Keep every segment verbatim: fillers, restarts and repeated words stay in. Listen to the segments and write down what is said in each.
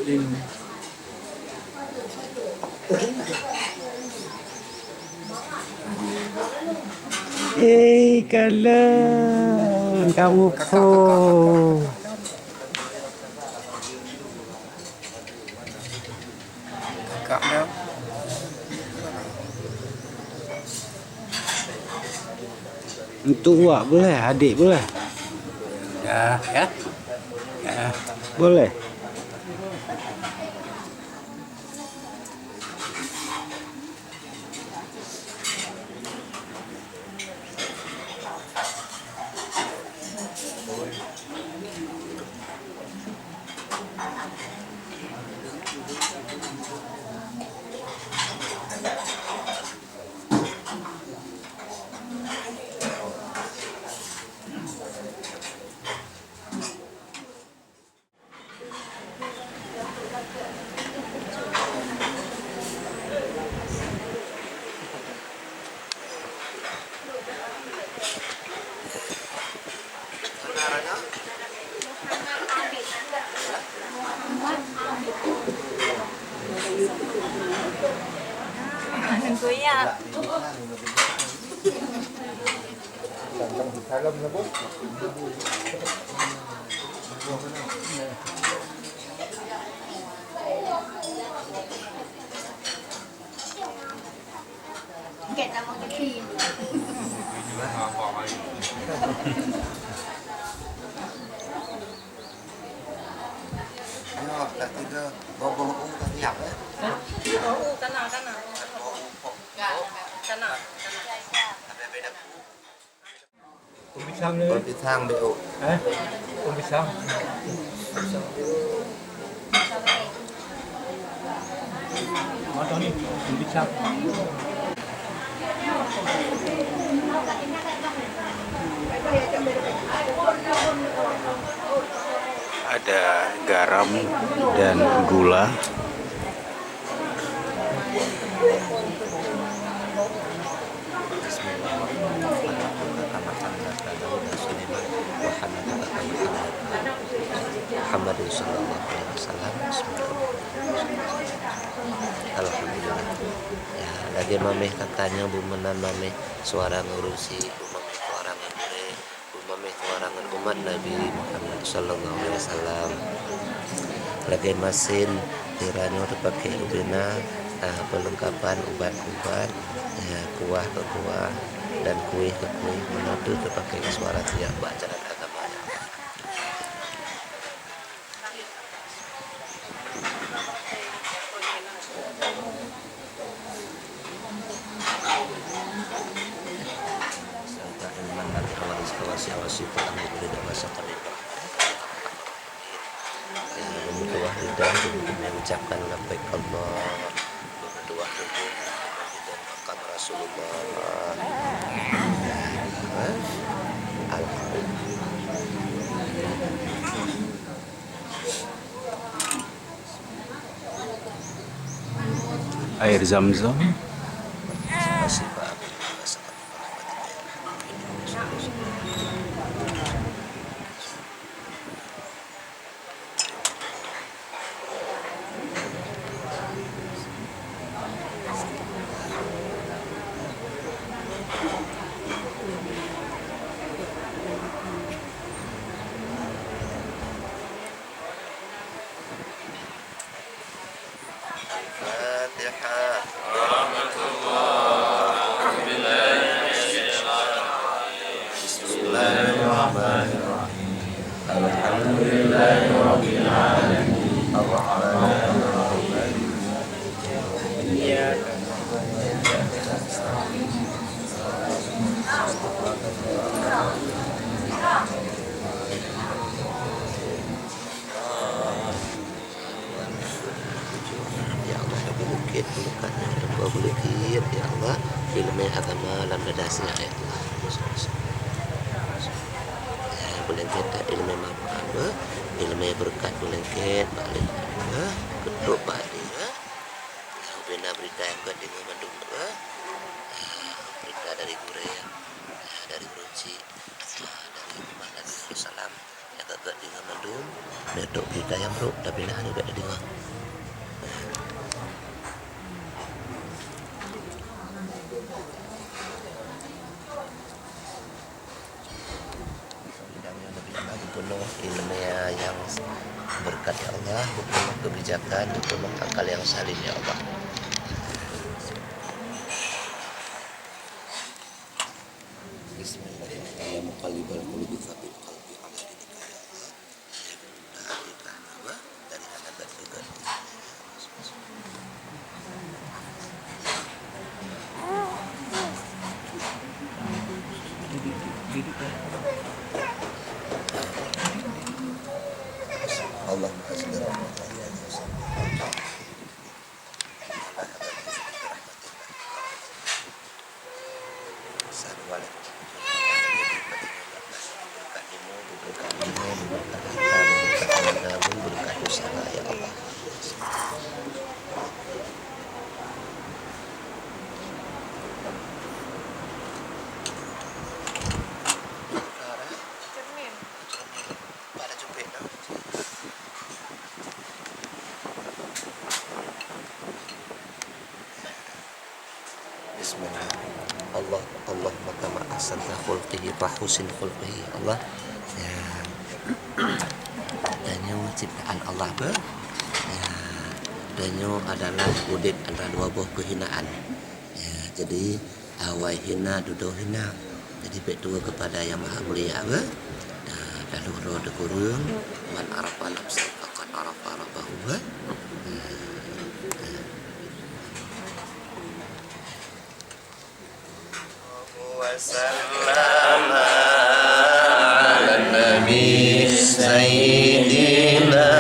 Eh, kalon kamu po. Kakak dia. Untuk wak boleh, adik boleh? Ya, ya. Ya. Boleh. Nyoe ka tiga boh-boh u ka siap, eh? Hah? Oh, kana, kana. Boh u pok. Kana. Tapi beda. Pisang ni. Pisang B O. Eh? Pisang. Mantap ni, pisang. Ada garam dan gula. Bismillahirrahmanirrahim. Muhammadin sallallahu alaihi wasallam. Bismillahirrahmanirrahim. Alhamdulillah. Ya, lagèe mamèh katanya bu meunan mamèh suara ngerusi, bu mamèh suara ngegulé, bu mamèh suara ngon umat Nabi Muhammad sallallahu alaihi wasallam. Lagèe masin, sira nyoe teupaké ubena, ah, peulengkapan ubat-ubat, ya, kuah keu kuah, dan kuéh keu kuéh, meunan teuh teupaké suara tiap bak jalan agama. Serta ilman nafi' wa rizqan wasi'an wa syifaan min kulli da' wa saqamin. Ya, beumeutuah lidah, beumeutuah lidah, mengucapkan labbaik Allah, beumeutuah tubuh, beumeutuah maqam Rasulullah. Alhamdulillah. Air Zam-Zam. الفاتحة. بسم الله الرحمن الرحيم. الحمد لله رب العالمين. الرحمن الرحيم. إياك نعبد وإياك نستعين. Ya Allah, Rabbi Bukit, Bulukan, ya Rabbi Bukit, ya Allah, ileumèe agama lam dada sinyak, ya Allah. Ya, beulengket that ileumèe manfaat, ya. Ileumèe beureukat beulengket, bak lé, ya. Keutrok bak lé, ya. Ya, ubena beurita nyang gèt deungö mandum, ya. Ya, beurita dari gurèe, ya, dari ureueng chik, ya, dari umat Nabi Muhammad sallallahu alaihi wasallam. Nyang ka gèt deungö mandum, meutrok beurita nyang brôk, tapi na hana gèt deungö. ilmu yang berkat ya Allah, bukan kebijakan, bukan akal yang salim ya Allah. Bismillahirrahmanirrahim. Ya muqallibal qulubi tsabbit qalbi ala dinika ya Allah. Dari hana baca. Allahumma salli ala Muhammad. Assalamualaikum. Berkat ilmu, berkat ilmu, berkat harta, berkat tenaga, berkat usaha, ya Allah. Cermin. Pada jepit dah. Bismillah. Allah, Allah, mahkamah ahsanta khulqihi, fa husin khulqihi. Allah, ya, tanyoe ciptaan Allah, ba? Ya, tanyoe adalah udeb antara dua boh keuhinaan. Ya, jadi, awai hina, dudoe hina. Jadi, bèk tuwoe keupada Yang Maha Mulia, ba? Ya, lalu roh teukureueng, man arafa nafsahu faqad arafa rabbahu, ba? Ya, ya. وسلم على النبي سيدنا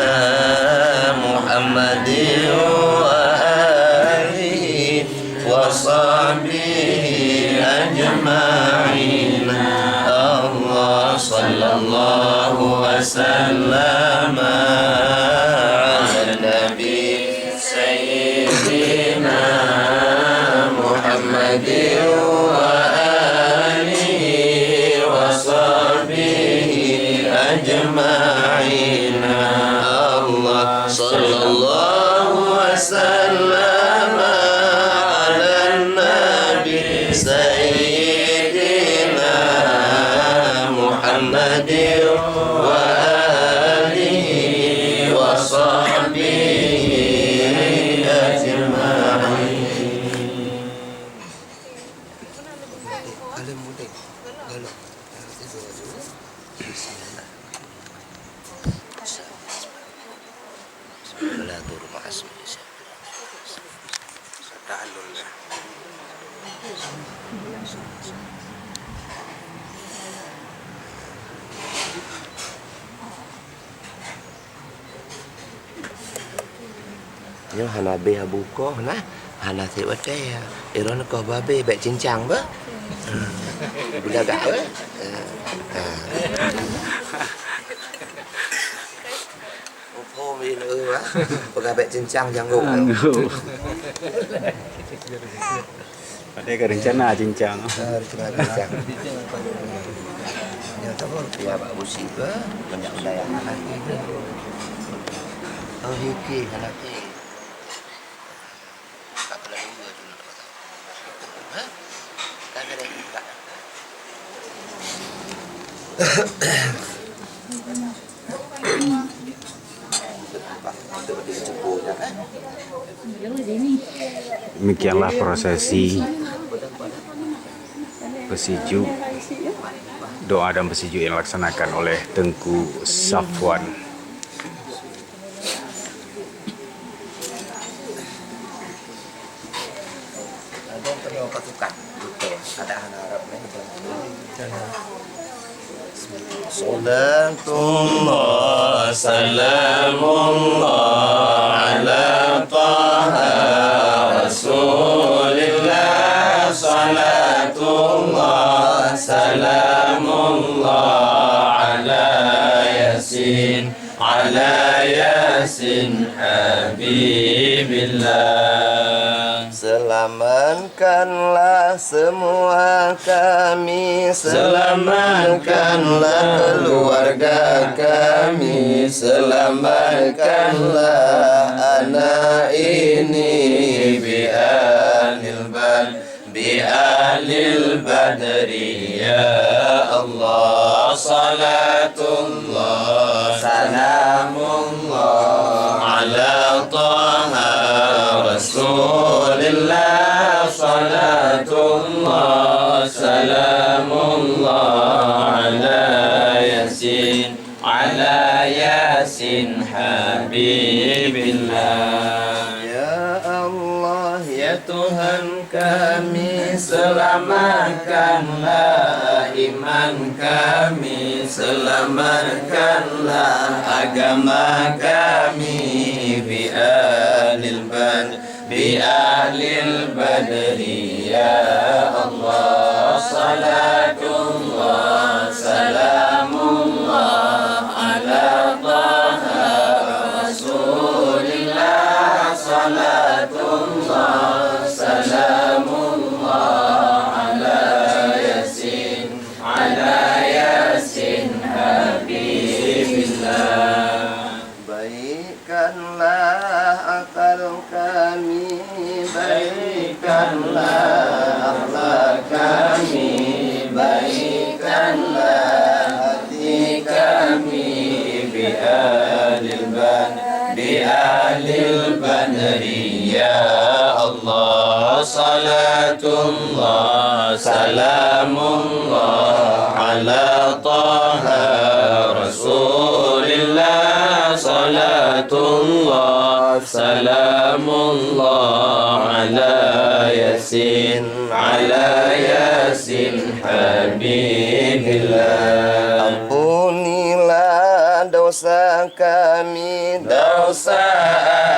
محمد وآله وصحبه أجمعين. الله صلى الله وسلم على النبي سيدنا محمد وآله وصحبه أجمعين. الله صلى الله وسلم على النبي سيدنا محمد وآله وصحبه أجمعين. Alim mudik. Galak. Bismillah. Bismillah. Tahlul ya. Nyoe hana beh abu koh nah, hana sép watèe. Iron koh babeh bèk cincang bah. Gula gak bah. Muphom ilée bah. Peugah bèk cincang janggong. Janggong. Ada ke rencana cincang? Ah, rencana cincang. Ya, tak apa. Ya, Pak Musi ke? Banyak benda yang anak kita. Oh, hiki, anak kita. Tak perlu dua tu nak tahu. Ha? Tak ada, tak. Demikianlah prosesi pesijuk, doa dan pesijuk yang dilaksanakan oleh Tengku Safwan. صلاة الله سلام الله على طه رسول الله. صلاة الله سلام الله على ياسين على ياسين حبيب الله. Selamatkanlah semua kami, selamatkanlah keluarga kami, selamatkanlah anak ini, bi ahlil bad-, bi ahlil badri, ya Allah. Salatullah, salamullah ala Taha Rasulillah. Salatullah, salamullah ala Yasin, ala Yasin Habibillah. Ya Allah, ya Tuhan kami, selamatkanlah iman kami, selamatkanlah agama kami, bi ahlil bad-, bi ahlil badri, ya Allah. Salatullah, salamullah ala Taha Rasulillah. Salatullah, salamullah ala Yasin, ala Yasin Habibillah. Baikkanlah akal kami, baikkanlah akhlak kami, baikkanlah hati kami, bi ahlil bad-, bi ahlil badri, ya Allah. Salatullah, salamullah ala Taha Rasulillah. Salatullah, salamullah ala Yasin, ala Yasin Habibillah. Ampunilah dosa kami, dosa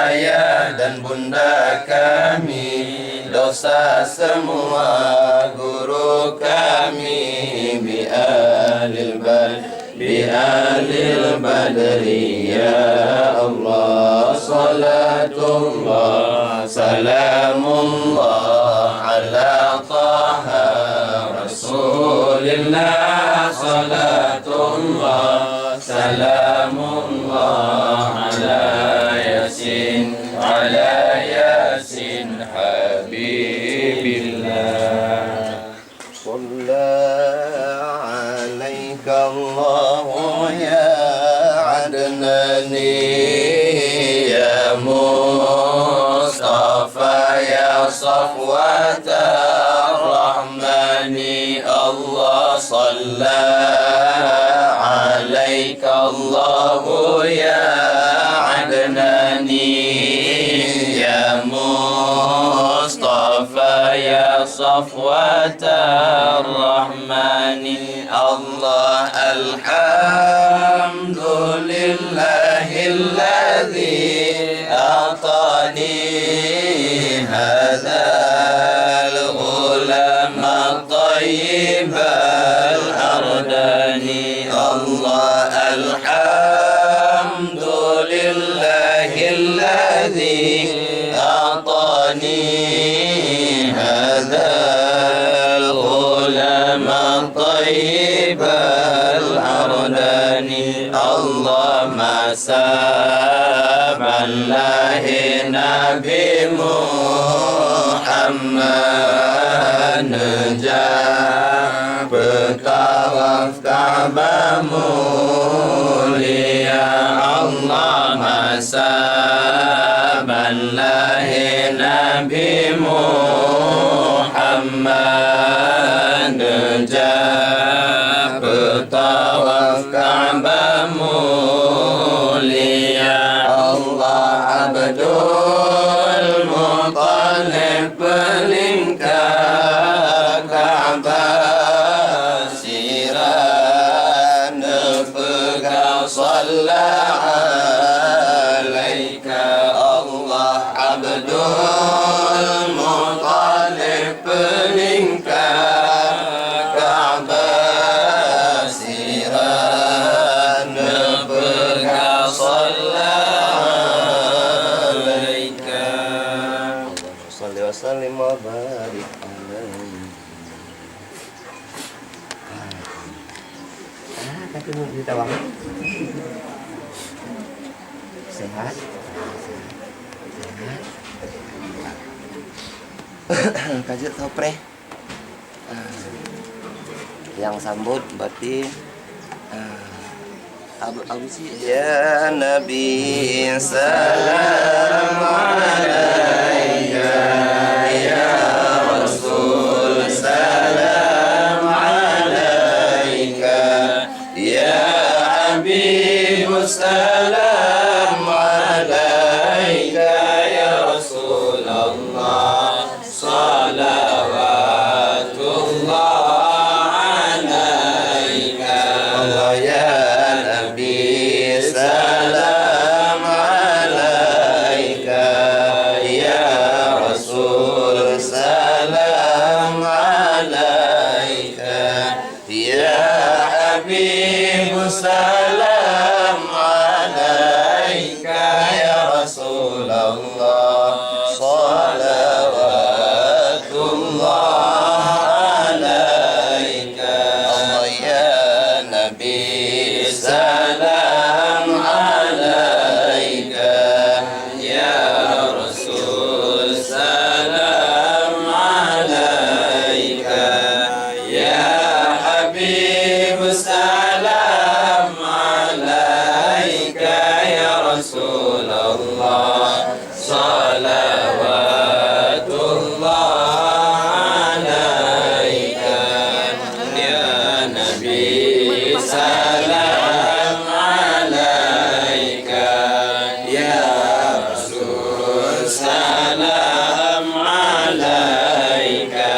ayah dan bunda kami, dosa semua guru kami, bi ahlil bad-, bi ahlil badri, ya Allah. Salatullah, salamullah ala Taha Rasulillah. Salatullah, salamullah ala Yasin, ala Yasin Habibillah. Shalla alaika Allahu ya Adnani, ya Mustafa, ya Safwata Rahmani. Allah, shalla alaika Allahu ya Adnani, ya Mustafa, ya Safwata Rahmani. Allah, alhamdulillahilladzi atani hadzal ghulam at-tayyib al-ardani. Allah, alhamdulillahilladzi atani hadzal ghulam at-tayyib al-ardani. Allah, masa ban lahé Nabi Muhammad, neujak peutawaf Ka'bah mulia. Allah, masa ban lahé Nabi Muhammad, neujak peutawaf Ka'bah mulia. Allah, Abdul Muttalib peulingka Ka'bah sira neupeugah, shalla alaika Allah. Abdul Muttalib peulingka Ka'bah sira neupeugah, shalla alaika. Shalli wa sallim wa barik alaihi. Ah, ka teungoh di tawang. Sehat? Sehat. Ka jeuet sopreh. Ah. Nyang sambot berarti Abu, Abu Syiek. Ya Nabi, salam alaika. Ya Rasul, salam alaika. Ya Habib, salam alaika. Ya Rasulullah, salawatullah alaika. Allah ya Nabi, salam alaika. Ya Rasul, salam alaika. Ya Habib, salam alaika. Ya Rasulullah, salawatullah alaika. Allah ya Nabi, salam alaika. Ya Rasul, salam alaika. Ya Habib, salam alaika. Ya Rasulullah, salawatullah alaika. Ya Nabi, salam alaika. Ya Rasul, salam alaika.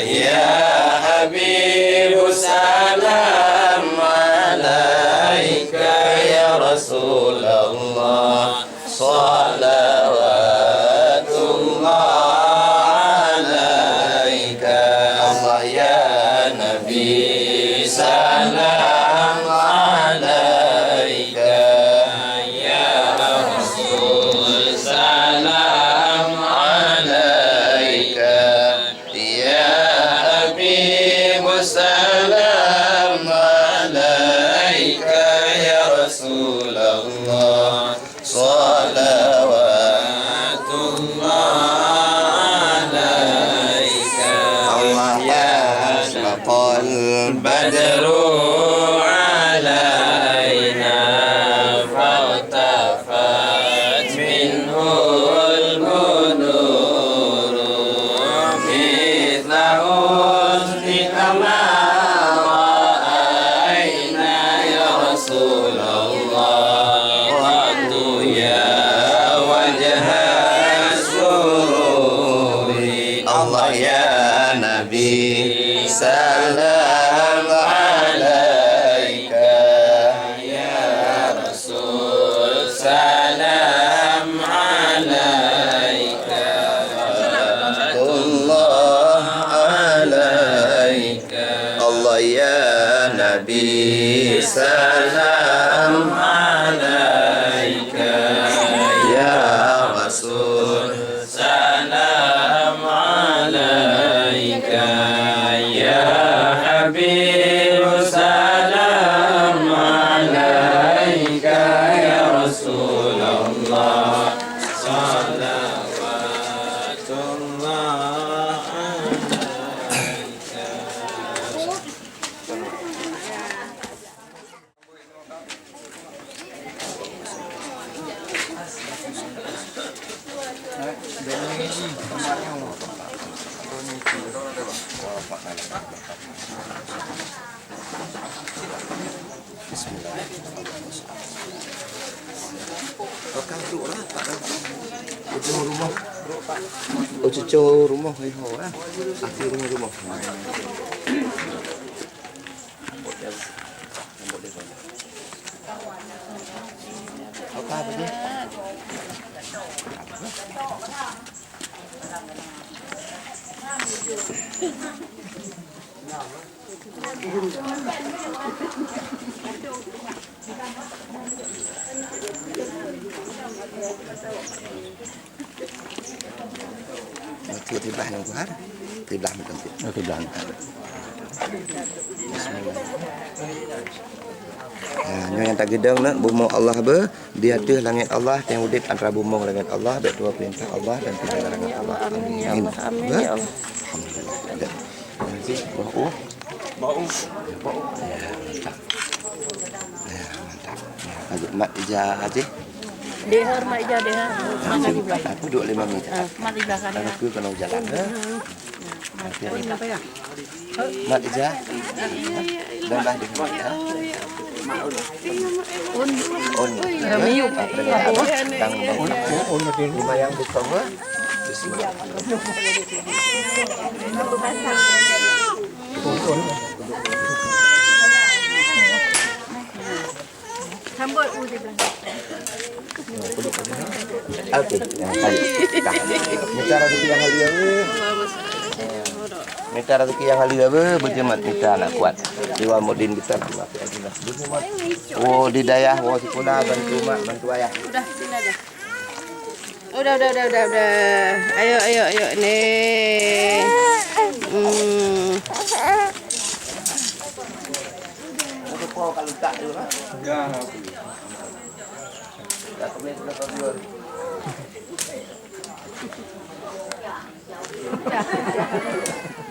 Ya Habib, salam alaika. Ya Rasulullah, salawatullah alaika. Allah ya Nabi, salam alaika. Ya Rasul, salam alaika. Ya Habib, salam alaika. Ya Rasulullah, salawatullah alaika. Allah ya, asyraqal badru alaina, faltafat minhul buduru, mithla husnika ma ra'aina. Ya Rasulullah, qattu ya wajha sururi. Allah ya Nabi, salam alaika. Ya Rasul, salam alaika. Allah alaika. Allah ya Nabi, salam alaika. Ya Rasul, salam alaika. Ya Habib, salam alaika. Ya Rasulullah, salawatullah alaika. Bismillah. Ujung rumoh. Oh, cucung rumoh, eh, ho, eh. Akhir rumoh, rumoh. Itu kiblah nyang tuha. Kiblah meunan. Oh, kiblah. Bismillah. Ha, nyoe nyang tageudong na bumoe Allah beu di ateueh langét Allah, teuh udép antara bumoe langét Allah, bèk tuwoe peurintah Allah dan tinggai larangan Allah. Amin. Amin. Amin, ya Allah. Alhamdulillah. Ada. Nanti, bau. Bau. Ya, mantap. Mat ija aja. Dehor mak ija dehor. Aku duduk lima menit. Mat ija kan. Aku kena jalan. Mat ija. Dan dah dengar ya. Un. Un. Ramiu. Apa nama? Tang un. Un. Un. Lumayan bersama. Sambut, U, di belakang. Okey, ya, tadi. Dah. Mita rezeki yang halia, weh. Mita rezeki yang halia, weh. Berjemaat mita nak kuat. Iwan Mudin kita nak kuat. Berjemaat. Oh, di dayah, oh, sekolah, bantu mak, bantu ayah. Udah, sini aja. Udah, udah, udah, udah, udah. Ayo, ayo, ayo, ni. Hmm.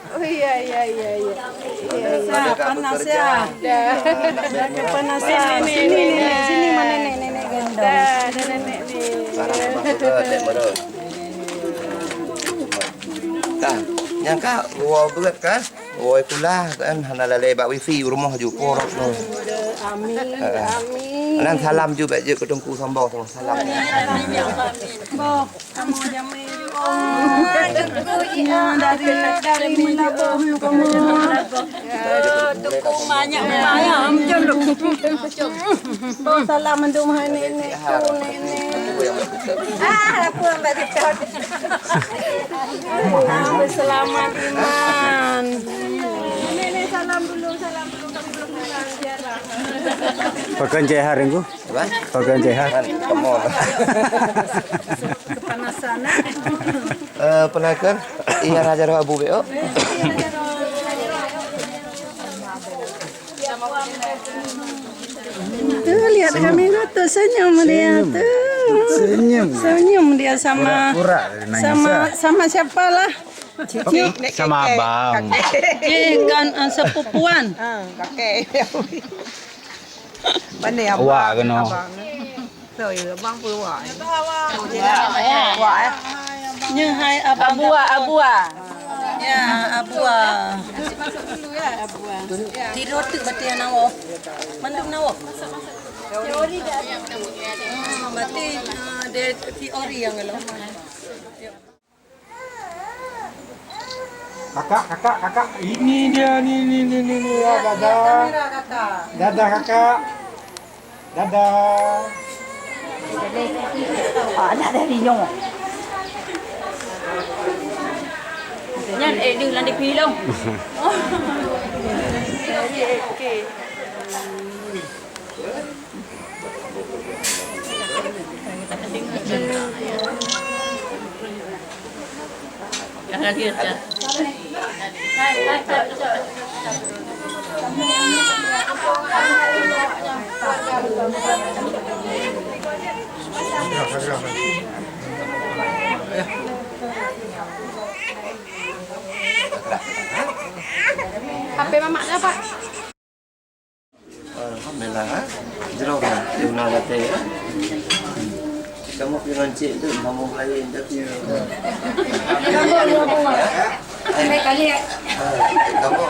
Oh, iya, iya, iya, iya. Iya, iya. Sa, panas ya. Dah. Panas ya. Sini, nenek, sini, mana nenek, nenek gendong. Dah, ada nenek ni. Panas, panas, panas, panas. Dah, nyangka, wow, berat kan? Woi, kulah kan hana lalé bak wifi rumoh ju porok tu. Amin, amin. Nan salam ju bak jeuet keu Teungku Sombong tu, salam. Boh, kamu jamé. Oh, dari, dari Minabo kamu. Teungku banyak mayam je lu. Boh, salam mandum hai nenek tu, nenek. Ah, apa yang bagi tahu? Selamat iman. Nenek, salam dulu, salam dulu. Kami belum pulang ziarah. Pakon cai har, Teungku? Apa? Pakon cai har. Kan, come on. Kepanasan, eh? Eh, pernah kan? Iya, Raja Abu Beo. Tuh, lihat kamera tuh, senyum dia tuh. Senyum. Senyum dia sama, pura-pura dari sama, Nisa. Sama siapa lah? Sama abang. Eh, kan, eh, sepupuan. Ah, kakek. Mana abang? Awak kena. Abang. So, ya, abang pun awak. Awak, eh. Nyoe hai abang. Abua, abua. Ya, abua. Masuk dulu ya, abua. Tidur tu berarti yang nawa. Mandum nawa. Teori dah. Hmm, berarti, ah, dia teori yang kalau. Kakak, kakak, kakak. Ini dia, ni, ni, ni, ni, ni. Ya, dadah. Dadah, kakak. Dadah. Ah, dah dari nyoe. Nyan, eh, dia lagi pilong. Dari, eh, okey. H P mamak dah, Pak. Alhamdulillah, ha? Jroh kan? Dia guna kata, ha? Kamu pergi dengan cik tu, kamu lain tapi. Kamu dua buah. Ambil kali ya. Ha, kamu.